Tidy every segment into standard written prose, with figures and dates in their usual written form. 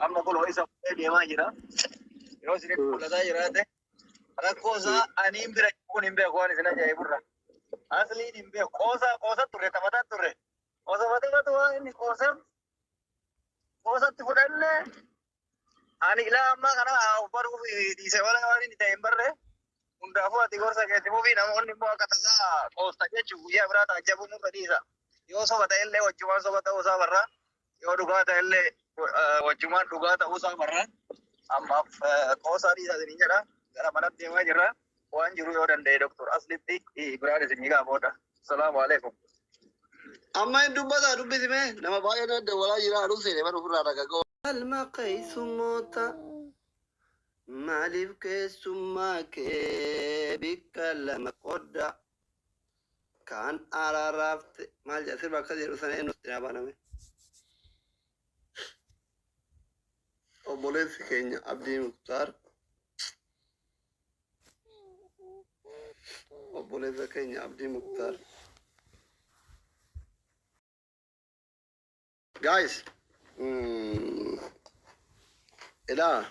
Amma kunoo isa fuudhee deemaa jira. Yoo isinitti mul'ataa jiraate rakkoo isaa aniin bira kun hin beeku waan isin ajaa'iburra. Asliin hin beeku. Qoosaa qoosa turre taphataa turre. Osoo taphatu waan inni qooseef qoosatti fudhanne ani ilaa ammaa kana of baruuf dhiise malee waan inni ta'e hin barre. Hundaafuu ati gorsa keetti fufii namoonni immoo akka tasaa qoosta jechuun guyyaa biraa taajjabuu nurra dhiisa. Yoo soba ta'ellee wajjumaan soba ta'uu isaa barra. Yoo dhugaa ta'ellee wajjumaan dhugaa ta'uu isaa barra. Ammaaf qoosaa dhiisaa isiniin jedha. Gara manatti deemaa jirra. Waan jiru yoo danda'e Doktor Aslitti biraan isin gaa booda. Salaamu alaikum. Amma hin dubbataa dubbisime nama baay'ee na dawwalaa jira aduu seene bara ofirraa dhagagoo. Alma keessummoota maaliif keessummaa kee bikka lama qodda kaan araaraafte maal jedha sirba akkas jedhu sana eenyu naa baname. Obboleessi keenya Abdii Muktaar, obboleessa keenya Abdii Muktaar. Guys, ilaa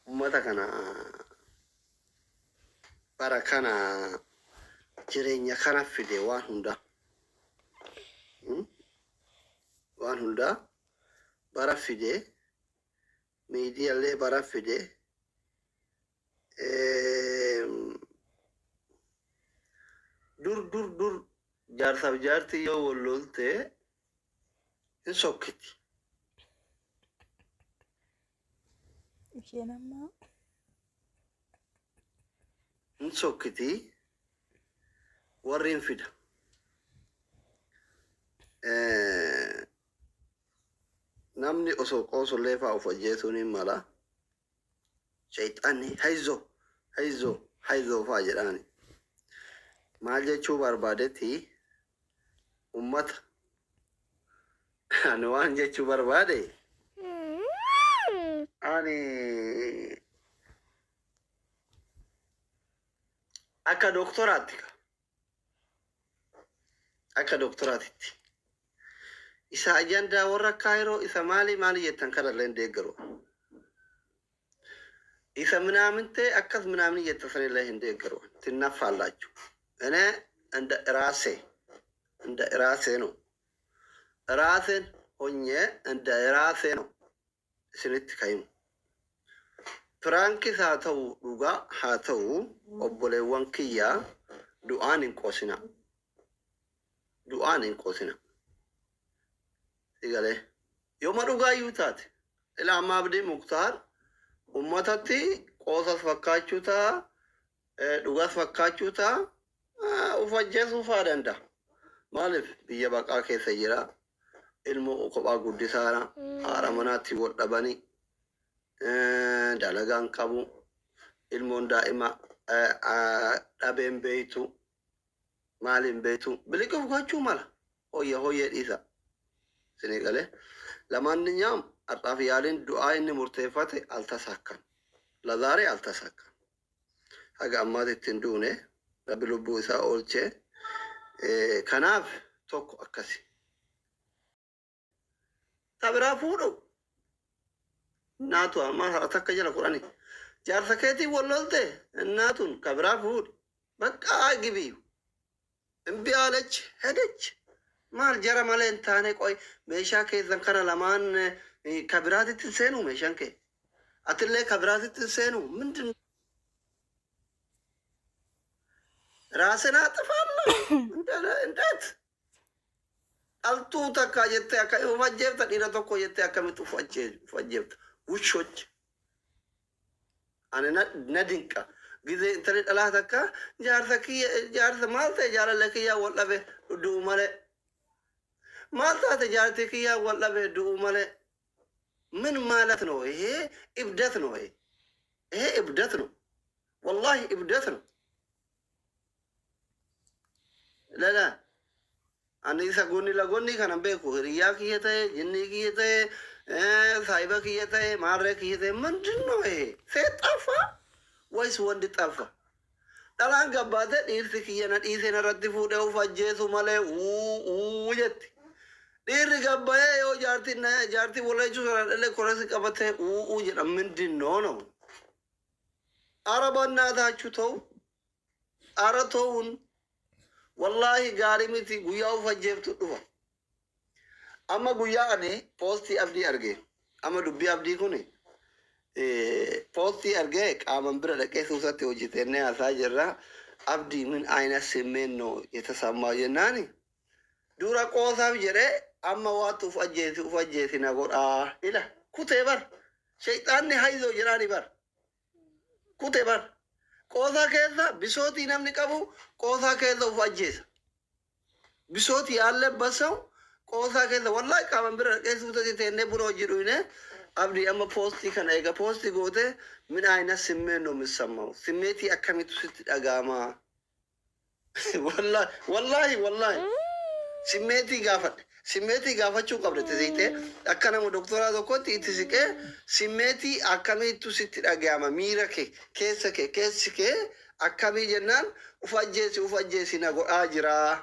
ummata kana bara kana jireenya kana fide waan hundaa. Waan hundaa bara fide, miidiyaalee bara fide. Dur dur dur jaarsaaf jaartii yoo wal lolte hin sokkiti. Isheen amma Hin sokkiti, warri hin fida. Namni osoo qoosullee fa'aa of ajjeesuun hin mala. Shayxaanni hayzo hayzo hayzo fa'aa jedhaani. Maal jechuu barbaadetti ummata ani waan jechuu barbaade ani akka doktoraatti ka akka doktoraatitti isa ajandaa warra Kaayiroo isa maali maali jettan kanallee hin deeggaru. Isa ምናምንቴ akkas ምናምን jettan sanillee hin deeggaru. ትነፋላችሁ። እኔ እንደ ራሴ እንደ ራሴ ነው ራሴን ሆኜ እንደ ራሴ ነው isinitti kahimu. Prank is haa ta'u dhugaa haa ta'u obboleewwan kiyyaa du'aan hin qoosina. Du'aan hin qoosina. Sigalee. Yooma dhugaa iyyuu taate. Ila amma Abdii Muktaar ummatatti qoosas fakkaachuu ta'a, dhugaas fakkaachuu ta'a, uf ajjeesuu fa'aa danda'a. Maaliif biyya baqaa keessa jira. Ilmoo kophaa guddisaara. Haadha manaatti wal dhabanii. Dalagaan qabu. Ilmoon daa'ima dhabeen beeytu. Maaliin beeytu. Biliqif gochuu mala. Hoyya hoyyee dhiisa. Isinii galee. ለማንኛውም har'aaf yaaliin du'aa inni murteeffate altasaakkan. ለዛሬ አልተሳካም። Haga ammaatitti hin duune rabbi lubbuu isaa oolchee. Kanaaf tokko akkasi. Ta biraa fuudhu. Naatu amma har'a takka jala kudhani. Jaarsa keetiin wal lolte naatun ka biraa fuudhi. Bakka gibii. እምቢ አለች ሄደች። Maal jara malee hin taane qoy meeshaa keessan kana lamaan ka biraatitti hin seenu meeshaan kee. Atillee ka biraatitti hin seenu ምንድን ራስን አጥፋለሁ እንዴት dhaltuu takka jettee akka uf ajjeefta dhiira tokko jettee akkamitti uf ajjeefta ውሾች. Ani na dinqa gizee intalli dhalaa takka jaarsa kiyya jaarsa maal ta'e jaalala kiyyaa wal dhabe du'u malee maal taate jaartii kiyyaa wal dhabe du'u malee ምን ማለት ነው ይሄ? እብደት ነው ይሄ። ይሄ እብደት ነው፣ ወላሂ እብደት ነው። ለላ ani isa gonni la gonni kana beeku hiriyaa kiyya ta'e jinnii kiyya ta'e saayiba kiyya ta'e maarree kiyya ta'e ምንድን ነው ይሄ? ሴት ጠፋ ወይስ ወንድ ጠፋ? Dhalaan gabbaate dhiirsi kiyya na dhiisee narratti fuudhee uf ajjeesu malee uu uu jetti. Dhiirri gabbayee yoo jaartiin jaartii walleechuu sana dhalee korasi qabatee uu uu jedha ምንድን ነው ነው? ኧረ በእናታችሁ ተው፣ ኧረ ተውን። Wallaahi gaarii miti guyyaa uf ajjeeftu dhufa. Amma guyyaa ani poostii Abdii arge. Amma dubbii Abdii kuni poostii argee qaaman bira dhaqee suusatti hojjetennee haasaa jirra. Abdii ምን አይነት ስሜት ነው የተሰማው jennaani. Dura qoosaaf jedhee amma waatu uf ajjeesi uf ajjeesi na godhaa ila kutee bar shayxaanni hayzoo jedhaani bar kutee bar qoosaa keessa bisootii namni qabu qoosaa keessa uf ajjeesa. Bisootii ያለበት ሰው qoosaa keessa wallahi qaaman bira dhaqee suutatti teennee buna hojii dhuyne Abdii amma poostii kana eega poostii goote ምን አይነት ስሜት ነው የሚሰማው? Simmeetii akkamitu sitti dhaga'ama? Wallahi wallahi wallahi simmeetii gaafadhe. Simmeetii gaafachuu qabda itti siqtee akka nama doktoraa tokkotti itti siqee simmeetii akkamiitu sitti dhaga'ama miira kee keessa kee keessi kee akkamii jennaan uf ajjeesi uf ajjeesi na godhaa jiraa.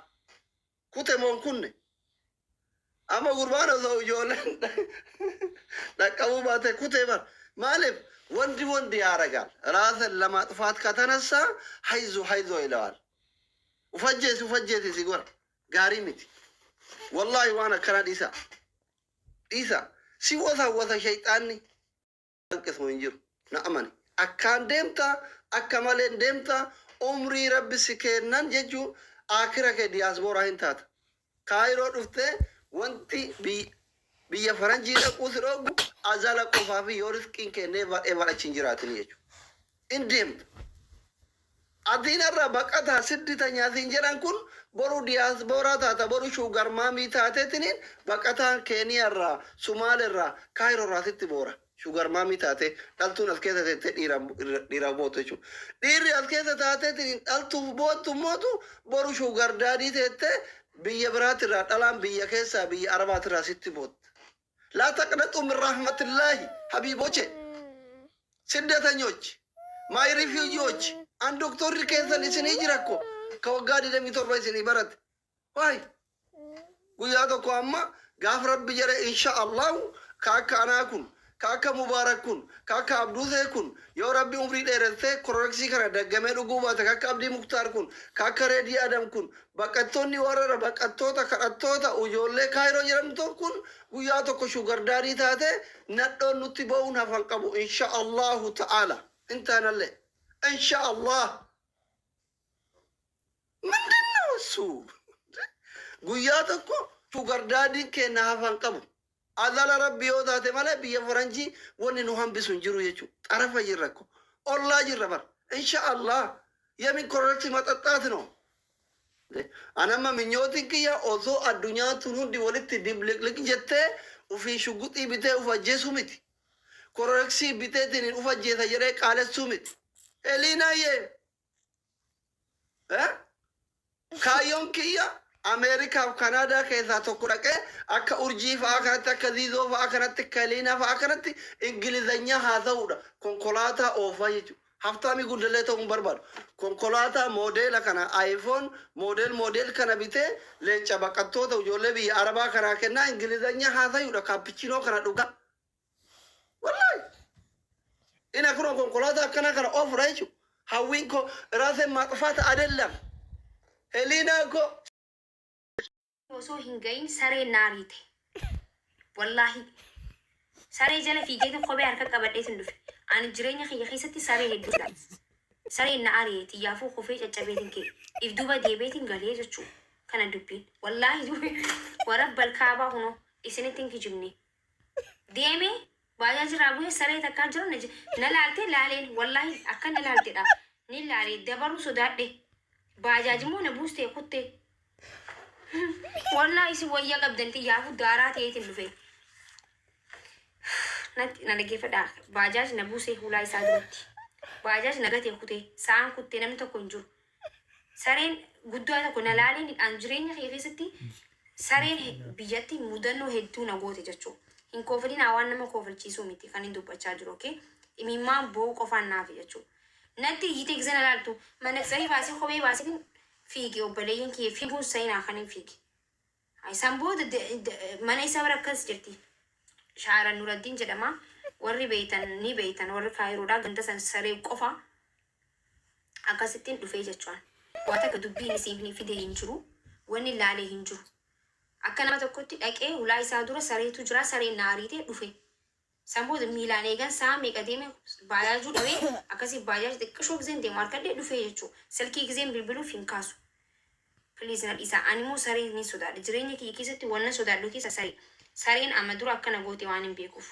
Kute moon kunne. Amma gurbaan osoo ijoolleen dhaqqabuu baate kutee bar maaliif ወንድ ወንድ ያረጋል ራስን ለማጥፋት ከተነሳ ሀይዞ ሀይዞ ይለዋል። Uf ajjeesi uf ajjeesi si godha gaarii miti. Wallahi waan akkana dhiisa dhiisa si wasa shayxaanni hanqismu hin jiru na amani. Akkaan deemta akka malee deemta umrii rabbi si kennan jechuu akira kee diyaasbooraa hin taata. Kaayiroo dhuftee wanti biyya faranjii dhaquu si dhoogu azala qofaa fi yoo riskiin kennee ever achi hin jiraatin jechuudha. In deemta. Atiin irra baqataa siddita nyaatiin jedhan kun boru diyaasbooraa taata boru sugar mommy taateetiniin baqataan Keeniyaa irraa Sumaale irraa Kaayiroo irraa sitti boora. Sugar mommy taate dhaltuun as keessa teettee dhiiraaf bootu jechuudha. Dhiirri as keessa taateetiniin dhaltuuf boottu mootu boru sugar daddy teettee biyya biraatirraa dhalaan biyya keessaa biyya arabaatirraa sitti bootta. لا تقنطوا من رحمة الله حبيቦቼ ስደተኞች my refugee ዎች an doktorri keessan isinii jira ko ka waggaa 27 isinii barate waay guyyaa tokko amma gaaf rabbi jedhe insha allahu ka akka anaa kun ka akka Mubaarak kun ka akka Abduusee kun yoo rabbi umrii dheeressee kororeksii kana daggamee dhuguu baate ka akka Abdii Muktaar kun ka akka Reedii Adam kun baqattoonni warra baqattoota kadhattoota ijoollee Kaayiroo jedhamtu kun guyyaa tokko sugar daddy taate nadhoon nutti ba'uun hafan qabu insha allahu ta'ala intaanallee insha allah. ምንድን ነው እሱ? Guyyaa tokko sugar daddy n keenya hafan qabu. Azala rabbi yoo taate malee biyya faranjii wanni nu hambisu hin jiru jechuudha. Xarafa jirra ko ollaa jirra bar insha allah የምን ኮረክሲ መጠጣት ነው? Anamma minyootiin kiyya osoo addunyaan tun hundi walitti dibliqliq jettee ufii shuguxii bitee uf ajjeesuu miti. Kororeksii biteetiin uf ajjeesa jedhee qaalessuu miti. Heliinaayyee. Kaayyoon kiyya Ameerikaaf Kanaadaa keessaa tokko dhaqee akka Urjii fa'aa kanatti akka Ziizoo fa'aa kanatti akka Heliinaa fa'aa kanatti Ingilizanyaa haasa'uudha. Konkolaataa oofaa jechuudha. Haftaamii gundallee ta'uu hin barbaadu. Konkolaataa moodeela kana iPhone model model kana bitee leenca baqattoota ijoollee biyya Arabaa kanaa kennaa Ingilizanyaa haasa'uudha. Kaappichiinoo kana dhugaa. Wallaahi. Ina kun konkolaataa akkana kana oofudha jechuudha. Hawwiin koo ራሴን ማጥፋት አይደለም. Heliinaa koo. Osoo hin gahin sareen na ariite. Wallaahi. Saree jala fiigeetiin kophee harka qabadheetiin dhufe. Ani jireenya kiyya keessatti saree hedduu jaalladha. Sareen na ariite xiyyaafuu kofee caccabeetiin ka'e. If duuba deebiitiin galee jechuudha. Kana dubbiin. Wallaahi warra balkaabaa kunoo isinitti hin kijibne. Deemee baajaa jiraa bu'ee saree takkaa jiru na laalte laaleen wallaahi akka na laaltedha. Ni laalee dabaruu sodaadhe. Baajaaj immoo na buustee kuttee. Wallaahi isin wayyaa qabdan xiyyaafuu daaraa ta'eetiin dhufe. Natti na dhaggeeffadhaa. Baajaaj na buusee hulaa isaa duratti. Baajaaj na gatee kutee sa'aan kuttee namni tokko hin jiru. Sareen guddaa tokko na laaleen an jireenya kee keessatti sareen biyyatti mudannoo hedduu na goote jechuudha. Hin kooflinaa waan nama koofalchiisuu miti kan hin dubbachaa jiru okay? Imimmaan boo'u qofaan naafi jechuudha. Natti iyyitee gizana laaltu manatsarii baasee kophee baasee fiige obboleeyyan kiyya fiiguun seenaa kan hin fiige. Isaan booda mana isaa bira akkas jirti. Shaara Nuraddiin jedhama. Warri beeytan ni beeytan, warri Kaayiroodhaa ganda san saree qofa akkasittiin dhufee jechuudha. Waa takka dubbiin isiin fide hin jiru. Wanni laalee hin jiru. Akka nama tokkotti dhaqee ulaa isaa dura sareetu jira, sareen na ariitee dhufe. San booda miilaan eegan sa'a meeqa deeme baajaajuu dhabee akkasii baajaaj xiqqishoo gizeen deemu harkadhee dhufee jechuudha. Silkii gizeen bilbiluuf hin kaasu. Please na dhiisa. Ani immoo saree ni sodaadha. Jireenya kiyya keessatti wanna sodaadhu keessa saree. Sareen amma dura akkana goote waan hin beekuuf.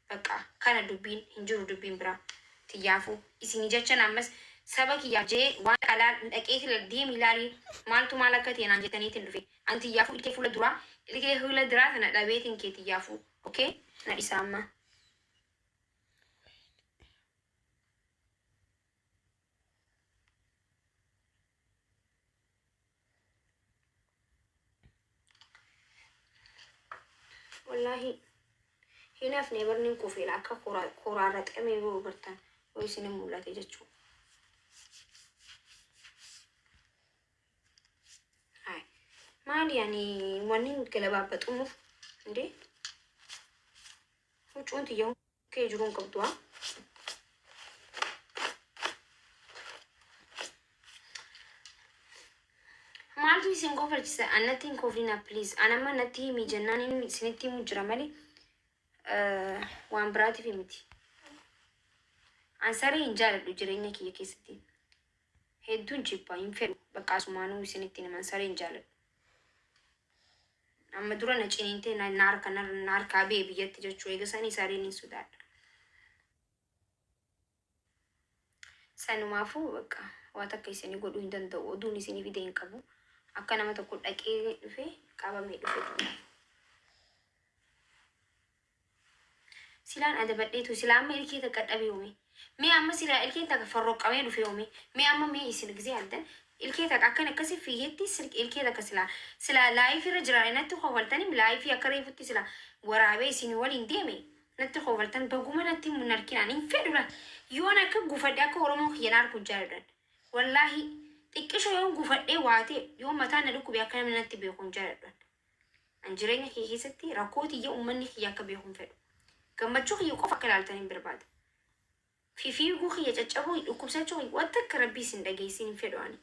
Bakka kana dubbiin hin jiru, dubbiin biraa. Tiyyaafuu isinii jechan ammas saba kiyyaaf jee waan alaa dhaqeeti deemi ilaali maaltu maal akka ta'e naan jettaniitiin dhufe. An tiyyaafuu ilkee fuula duraa, ilkee fuula duraa tana dhabeetiin kee tiyyaafuu. Okay? Na dhiisa amma. Wallaahi hin hafne, barni kufeera akka koraarra xamee yoo bartan yoo isin mul'ate jechuudha. Maali ani wanni galabaabaxumuuf indee huccuun tiyya kee jiruun qabdu haa. Maaltu isin kofalchisa? Annatti hin koflina, please. Anamma natti himi jennaan inni isinitti himu jira malee waan biraatiif miti. An saree hin jaaladhu jireenya kiyya keessatti. Hedduun jibba, hin fedhu. Bakka asumaanuu isinitti himan, saree hin jaaladhu. Amma dura na ciniintee na harka na harkaa ba'e biyyatti jechuu eega sanii sareen hin sodaadha. Sanumaafuu bakka waa takka isinii godhuu hin danda'u. Oduun isinii fide hin qabu. Akka nama tokko dhaqee dhufe qabamee dhufe. Silaan adabadheetu silaa amma ilkee takka dhabe uume. Mee amma silaa ilkeen takka farroqqamee dhufe uume. Mee amma mee isin gisee addan ilkee takka akkan akkasii fiigetti ilkee takka silaa live irra jira natti kofaltanii, live akka reefutti silaa waraabee isin waliin deeme natti kofaltan. Baguma natti hin harkinaan hin fedhu. Yoon akka gufadhe akka Oromoo kiyyan harku jaaladhan. Wallaahi xiqqisho yoon gufadhee waatee yoo mataan na dhukkube akka namni natti beeku hin jaaladhan. An jireenya kiyya keessatti rakkoo tiyya uummanni kiyya akka beeku hin fedhu. Gammachuu kiyya qofa akka ilaaltan hin barbaada. Fifiiguu kiyya, caccabuu, dhukkubsachuu kiyya, wanta akka rabbii isin dhageessin hin fedhu ani.